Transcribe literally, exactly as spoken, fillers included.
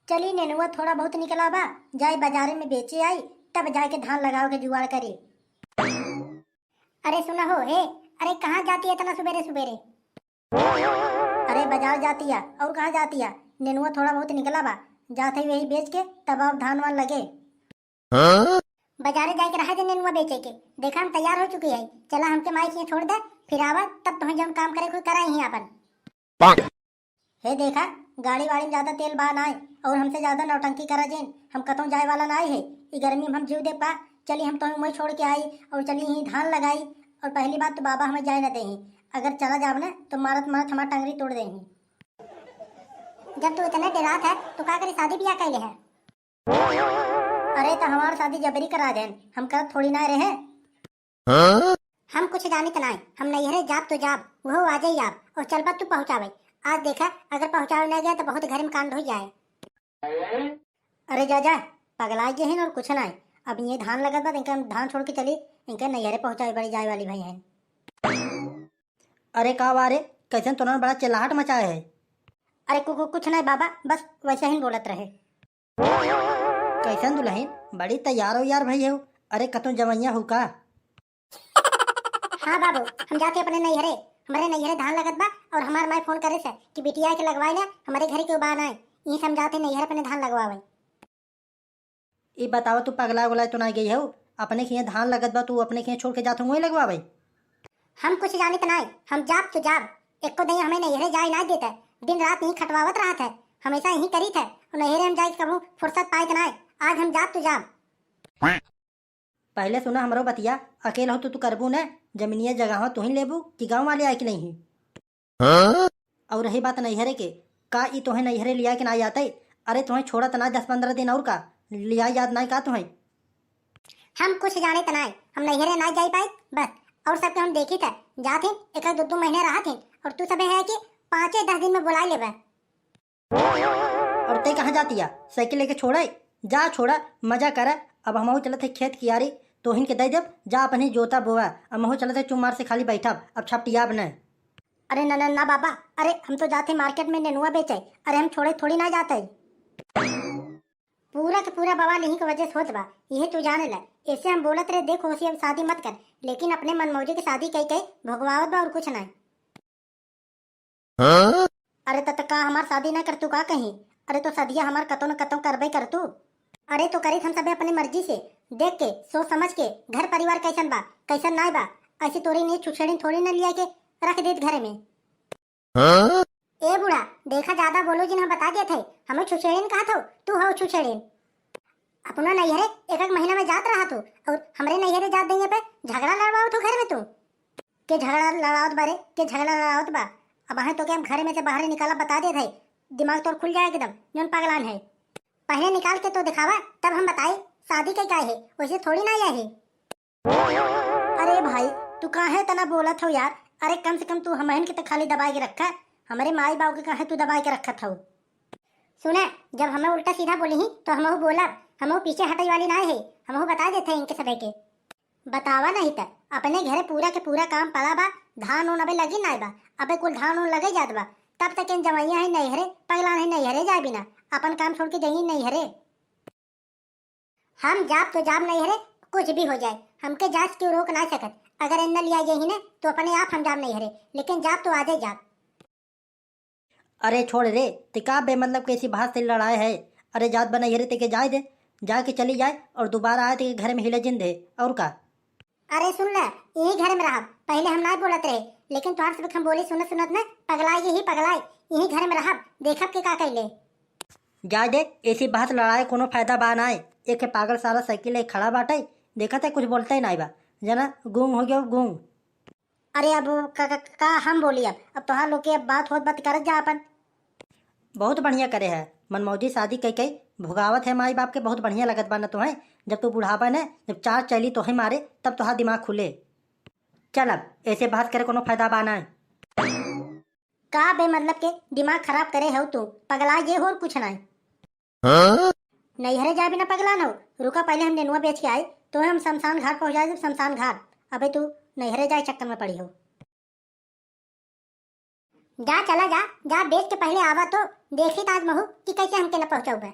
चली, नेनुआ थोड़ा बहुत निकला बा, जाए बाजारे में बेचे आई, तब जाके धान लगावे के जुगाड़ करी। अरे सुना हो, हे, अरे कहाँ जाती है इतना सुबेरे सुबेरे? अरे बाजार जाती है, और कहाँ जाती है? नेनुआ थोड़ा बहुत निकला बा, जात है वही बेच के, तब अब धान वान लगे। हाँ? बाजारे जाए के रहा जे नेनुआ बेचे के, देखा हम तैयार हो चुकी है, चला हमके माई के छोड़ दे, फिर आवा तब तुम्हें जौन काम करे कोई करा ही अपन। हे देखा, गाड़ी वाड़ी में ज्यादा तेल बा नाय, और हमसे ज्यादा नौटंकी करा जिन, हम कतहूँ जाए वाला नाय है। ई गर्मी में हम जीव दे पा, चली हम तोहूँ वहीं छोड़ के आई, और चली ही धान लगाई, और पहली बात तो बाबा हमें जाए न देही, अगर चला जाब न तो मारत मारत हमार टंगरी तोड़ देही। जब तू इतने डेरात है तो का करी, शादी ब्याह कैले है? अरे तो हमार शादी जबरी करा देन, हम करत थोड़ी ना रहे। हाँ? हम कुछ जानित नाय, हम नैहरे जाब तो जाब, वो आजे ही आब, और चलबा तू पहुँचावे। आज देखा, अगर पहुँचावे ना गया तो बहुत घर में कांड हो जाए। अरे जा जा, पगला गए हैं और कुछ नाय। अब ये धान लगत बा, इनका हम धान छोड़ के चली, इनके नैहरे पहुँचावे बड़ी जाए वाली भाई हैं। अरे का बारे, कैसन तोनन बड़ा चिल्लाहट मचाए है? अरे कु-, कु-, कुछ नाय बाबा, बस वैसे ही बोलत रहे। कैसन दुलहिन, बड़ी तैयार हो यार भई हो। अरे कतौ जवैया हो का? हाँ बाबू, हम जाते अपने नैहरे, हमरे नैहरे धान लगत बा और हमार माई फोन करे से कि बिटिया के लगवाए ले, हमरे घरे के बा नाय, यही से हम जाते नैहरे अपने धान लगवावे। ई बतावा, तू पगला उगला तो ना गई हो? अपने खिया धान लगत बा, तू अपने खिया छोड़ के जात हो वहीं लगवावे? हम कुछ जानित नाय, हम जाब तो जाब। एको दिन हमें नैहरे जाए ना देते, दिन रात यहीं खटवावत रहत है, हमेशा यहीं करीत है, और नैहरे हम जाए के कबहू फुर्सत पाइत नाय। आज हम जाब तो जाब। पहले सुना हमरो बतिया, अकेल हो तो तू करबू न, जमीनिया जगह हो तू ही लेबू कि गाँव वाले आए के नहीं? हाँ? और रही बात नैहरे के, का ई तोहे नैहरे लिया के ना जाते? अरे तोहे छोड़त ना दस पन्द्रह दिन और का, लिया याद ना का तोहे? हम कुछ जाने त नाय, हम नैहरे ना जाई पाए बस। और सबके हम देखी थे, जात हिन, एक एक दो दो महीने रहत हिन, और तू सबे है कि पाँचे दस दिन में बुला लेबे। और ते कहाँ जाती है? साइकिल लेके छोड़े, जा छोड़ा, मजा करे। अब हमहू चलत है खेत कियारी, तोहिन के दे देब, जा अपनी जोता बोआ। अब हमहू चलत है चुमार से खाली बैठब, अब छपटियाब न। अरे ना ना ना बाबा, अरे हम तो जाते मार्केट में नेनुआ बेचे, अरे हम छोड़े थोड़ी ना जाते। पूरा के पूरा बवाल यहीं के वजह से होत बा, यही तू जाने ला। ऐसे हम बोलत रहे, देख होशी अब शादी मत कर, लेकिन अपने मनमौजी के शादी कई कई भोगवावत बा और कुछ नहीं। हाँ? अरे त, त का हमार शादी ना कर तू का कहीं? अरे तो सदिया हमार कतौ न कतौ करबे कर तू। अरे तो करित हम सबे अपनी मर्जी से, देख के, सोच समझ के, घर परिवार कैसन बा, कैसन नाय बा, ऐसे तोरी नहीं छुछेड़िन थोड़ी ना लिया के रख देत घरे में। हाँ? ए बूढ़ा, देखा ज्यादा बोलो जिन, हम बता देत है, हमें छुछेड़िन कहा थो, तू हो छुछेड़िन। अपना नैहरे एक एक महीना में जात रहा तू, और हमरे नैहरे जात देंगे पे झगड़ा लड़वाओ तू घर में तू। के झगड़ा लड़ावत बा रे, के झगड़ा लड़ावत बा? अब आहे तो के हम घर में से बाहर निकाला बता देत है, दिमाग तोर खुल जाए एकदम, जौन पगलान है। पहले निकाल के तो दिखावा, तब हम बताए शादी के का है, वैसे थोड़ी ना यह है। अरे भाई, तू काहे इतना बोलत हो यार? अरे कम से कम तू हमहन के तो खाली दबाए के रखा, हमारे माई बाबू के काहे तू दबाए के रखत हो? सुना, जब हमें उल्टा सीधा बोली ही तो हमहू बोलब, हमहू पीछे हटे वाली ना है, हमहू बता देते हैं इनके सबे के। बतावा नहीं त, अपने घरे पूरा के पूरा काम पड़ा बा, धान ओन अबे लगी नाय बा, अबे कुल धान ओन लगे जात बा, तब तक इन जवैया है नैहरे, पगलान है नैहरे जाए बिना, अपन काम छोड़ के जाइए नैहरे। हम जाब तो जाब नैहरे, कुछ भी हो जाए, हमके जास क्यों रोक ना सकत। अगर इन्ना लिया यही ने तो अपने आप हम जाब नैहरे, लेकिन जाब तो आजे जाब। अरे छोड़ रे, ते का बेमतलब के इसी बात से लड़ाए है? अरे जात बा नैहरे, ते के जाए दे, जाके चली जाए और दोबारा आए ते के घर में हिले जिन दे, और का? अरे सुन ले, यही घर में रहब। पहले हम ना बोलत रहे, लेकिन तोहार सबक हम बोली सुनत सुनत न पगलाए, यही पगलाए, यही घर में रहब, देखब के का कैले। जाए दे, ऐसी बात लड़ाए कोनो फायदा बा नाय। एक पागल साला साइकिल ले खड़ा बाटे, देखत है कुछ बोलते ही नाय बा, जना गूंग हो गयो गूंग। अरे अब का, का, का हम बोली, अब, अब तोहार लोग के अब बात होत बात करत जा अपन। बहुत बढ़िया करे है, मनमौजी शादी कई कई भुगावत है माई बाप के, बहुत बढ़िया लगत बा न तोहे। जब तू बुढ़ाबा न, जब चार चली तोहे मारे, तब तोहार दिमाग खुले। चल अब ऐसे बात करे कोनो फायदा बा ना। का बे मतलब के दिमाग खराब करे हो तू, पगला ये हो और कुछ नहीं। हाँ? नैहरे जाए बिना पगला न हो, रुका पहले हम नेनुआ बेच के आई, तो हम शमशान घाट पहुंचा देब, शमशान घाट। अबे तू नैहरे जाए चक्कर में पड़ी हो। जा चला जा, जा बेच के पहले आवा तो, देखी त आज महू कि कैसे हमके न पहुँचौबे।